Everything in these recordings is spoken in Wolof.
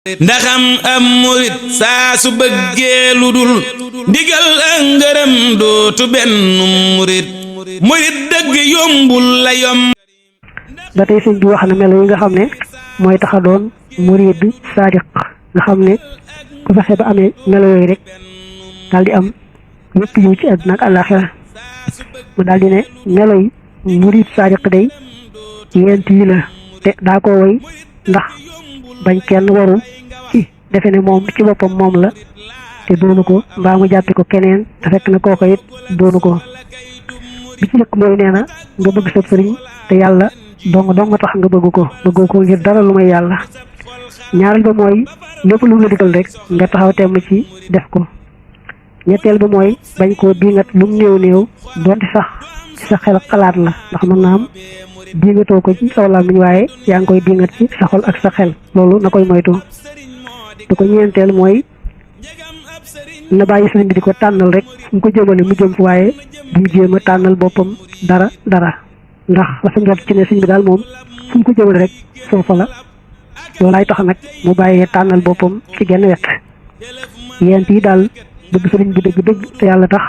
ndaxam am murit saa su bëggee lu dul ndigal ak ngërëm dootu benn murit dëgg yombul la yomb. ba tey sëñ bi wax na melo yi nga xam ne mooy tax a doon murit saadiq nga xam ne ku fexe ba amee melo yooyu rek daal di am yëpp yiw ci àdduna ak àllaaxira mu daal di ne melo yi murit saadiq day yent yi la te daa ko woy ndax bañ kenn waru ci defe ne moom ci boppam moom la te doonu ko mbaa mu jàppe ko keneen te fekk na kooko it doonu ko bi ci njëkk mooy nee na nga bëgg sa sëriñ te yàlla dong tax nga bëggoo ko ngir dara lu may yàlla. ñaareel ba mooy lépp lu mu la digal rek nga taxaw temm ci def ko. ñetteel ba mooy bañ koo diingat lu mu néew doonte sax ci sa xel xalaat la ndax mën naa am diingatoo ko ci saw làmmiñ waaye yaa ngi koy diingat ci sa xol ak sa xel loolu na koy moytu. du ko ñeenteel mooy na bàyyi sëriñ bi di ko tànnal rek fu mu ko jëmale mu jëm fu waaye du jéem a tànnal boppam dara ndax wasa njort ci ne sëriñ bi daal moom fu mu ko jëmale rek foofa la loolaay tax nag mu bàyyee tànnal boppam ci genn wet. yent yi daal bëgg sëriñ bi dëgg te yàlla tax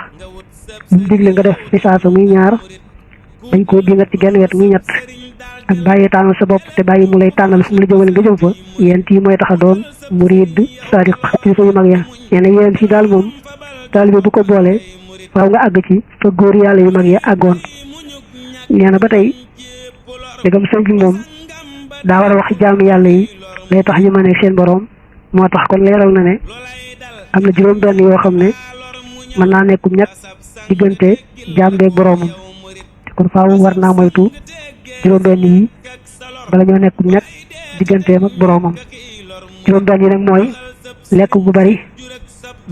bu mu digle nga def fi saasa muy ñaar dañ koo dingat ci genn wet muy ñett ak bàyyee tànnal sa bopp te bàyyi mu lay tànnal fu mu la jëmale nga jëm fa yent yi mooy tax a doon murid sadiq ci suñu mag ya. nee na yent yi daal moom taalibe bu ko boolee waaw nga àgg ci fa góor yàlla yu mag ya àggoon. nee na ba tey dégam sëñ bi moom daa war a wax jaamu yàlla yi lay tax ñu mën a seen boroom moo tax kon leeral na ne am na juróom benn yoo xam ne mën naa nekkum ñett diggante jaam beeg boroomam te kon faaw war naa moytu juróom benn yi bala ñoo nekkum ñett digganteem ak boroomam. juróom benn yi nag mooy lekk gu bari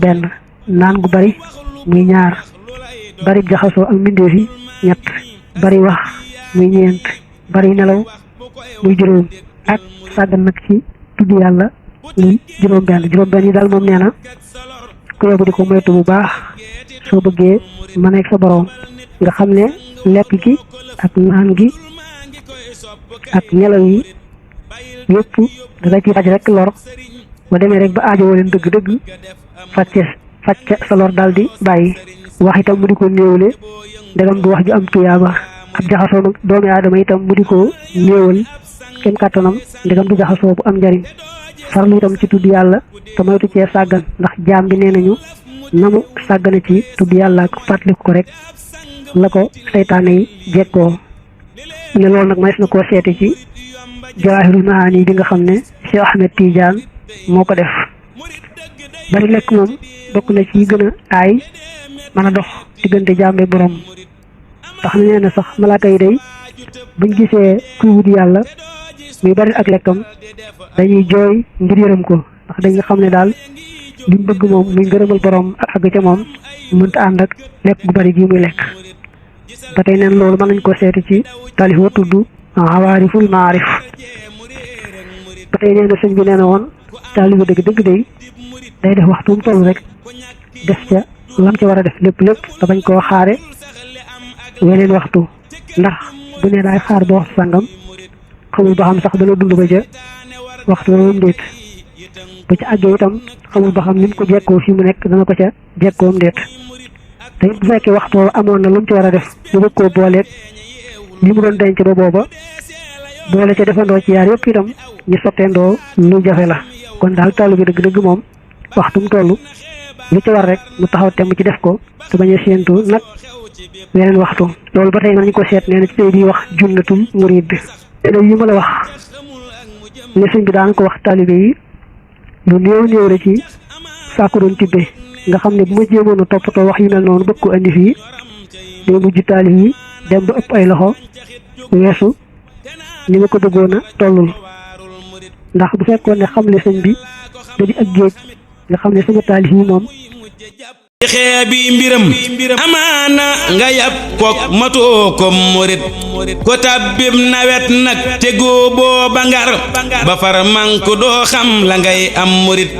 benn, naan gu bari muy ñaar, bari jaxasoo ak mbindeef yi ñett, bari wax muy ñeent, bari nelaw muy juróom ak sàggan nag ci tudd yàlla muy juróom benn yi daal moom nee na ku yóbbu di ko moytu bu baax soo bëggee ma nekk sa boroom nga xam ne lekk gi ak naan gi ak nelaw yi yëpp danga ci faj rek lor ba demee rek ba aajowoo leen dëgg facce sa lor daal di bàyyi. wax itam mu di ko néewle ndegam du wax ju am tuyaaba ab jaxasoo nag doomi aadama itam mu di ko néewal kem kàttanam ndegam du jaxasoo bu am njariñ. farlu itam ci tudd yàlla te moytu cee sàggan ndax jaam bi nee nañu namu sàggane ci tudd yàlla ak fàttaliku ko rek la ko seytaane yi jekkoo. ne loolu nag mays na koo seeti ci Jawaahirul Maani bi nga xam ne Cheikh Ahmed Tidiane moo ko def. bari lekk moom bokk na ci gën a aay mën a dox diggante jaambe borom tax na nee na sax malaaka yi day buñ gisee kuy wut yàlla muy bari ak lekkam dañuy jooy ngir yërëm ko ndax dañ nga xam ne daal liñ bëgg moom muy ngërëmal borom ak àgg ca moom mënta ànd ak lekk gu bari gi muy lekk. ba tey neen loolu mën nañ ko seeti ci taalif wa tudd Awaariful Maarif. ba tey nee na sëñ bi nee na woon taalibe dëgg day def waxtu mu toll rek def ca lam ca war a def lépp te bañ koo xaare weneen waxtu ndax bu ne daay xaar ba waxtu sàngam xamul ba xam sax dana dund ba ca waxtu moom déet bu ca àggee itam xamul ba xam ni mu ko jekkoo fi mu nekk dana ko ca jekkoom déet te it bu fekkee waxtu amoon na lu mu ci war a def mu bëgg koo booleeg li mu doon denc ba booba boole ca defandoo ci yaar yëpp itam ñu sotteendoo lu jafe la. kon daal taalibe bi dëgg moom waxtu mu toll lu ci war rek mu taxaw temm ci def ko te bañ a séentu nag weneen waxtu. loolu ba tey nañu ko seet nee na ci tey di wax junnatul murid bi. yi ma la wax ne sëñ bi daan ko wax taalibe yi lu néew rek ci sàkku doon tibbe nga xam ne bu ma jéemoon a toppatoo wax yu mel noonu bëgg ko andi fii day mujj taalib yi dem ba ëpp ay loxo weesu ni ma ko bëggoon a tollul ndax bu fekkoon ne xamle sëñ bi da di ak géej nga xam ne sama taalif yi moom xeebi mbiram amaana nga yab kook matoo ko murit ko tabbib nawet nag tegoo booba ngar ba far manku doo xam la ngay am murit